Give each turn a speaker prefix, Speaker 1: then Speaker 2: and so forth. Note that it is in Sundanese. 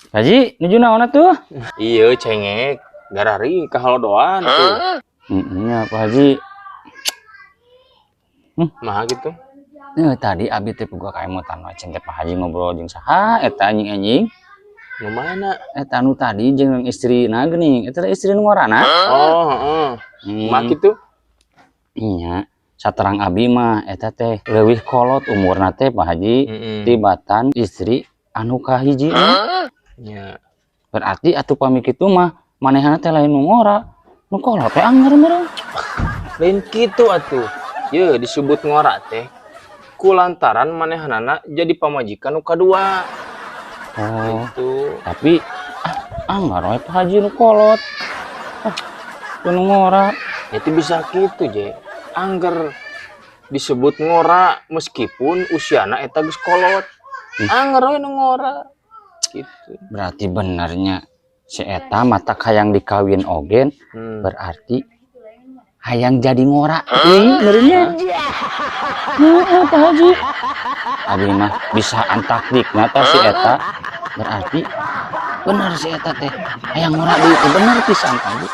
Speaker 1: Haji, nuju naon atuh?
Speaker 2: Iya, cengek. Garari kahalodoan tuh.
Speaker 1: Heeh, Pak Haji.
Speaker 2: Mah gitu.
Speaker 1: Eh, tadi abi teh puguh kaemutan wae teh Pak Haji ngobrol jeung saha eta anjing-anjing.
Speaker 2: Nu mana?
Speaker 1: Eta anu tadi jeung istrina geuning. Eta teh istri nu ngorana.
Speaker 2: Oh, heeh. Mah gitu.
Speaker 1: Iya, saterang abi mah eta teh leuwih kolot umurna teh, Pak Haji, tibatan istri anu kahiji.
Speaker 2: Nya.
Speaker 1: Berarti atuh pami kitu mah manehna teh lain nu ngora. Nu kolot teh anger meureun.
Speaker 2: Lain kitu atuh. Ye, disebut ngora teh ku lantaran manehanana jadi pamajikan nu kadua.
Speaker 1: Oh,
Speaker 2: Gitu.
Speaker 1: tapi ah, anggar we Pak Haji nu kolot. Ah, nu ngora.
Speaker 2: Itu bisa gitu, Je. Angger disebut ngora meskipun usiana eta geus kolot. Angger we nu ngora. Gitu.
Speaker 1: Berarti benernya si eta mata hayang dikawin ogen, berarti hayang jadi ngora deui meureunnya. Heeh, Pak Haji. Abi mah bisa antakdik tah si eta, berarti bener si eta teh hayang ngora deui teh bener pisan, Pak Haji.